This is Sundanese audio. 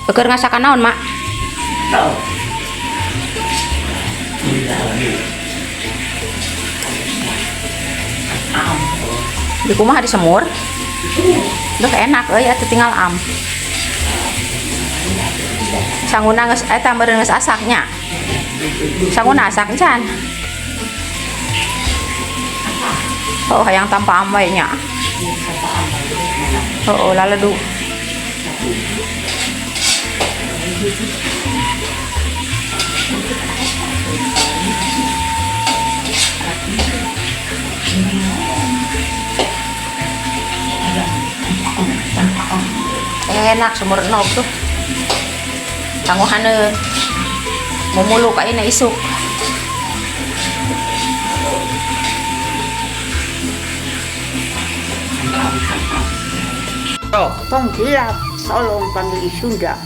Keur ngasakan naon, Mak? Di kumaha disemur? Duh enak euy atuh tinggal am. Sanguna geus eta meureun geus asaknya. Sanguna asak encan. Oh, hayang tanpa am wae nya. Oh, laledu. Enak sumur nog tuh. Tangguhaneun. Mumuluk ayeuna isuk. Tong hilap solong pamili Sunda.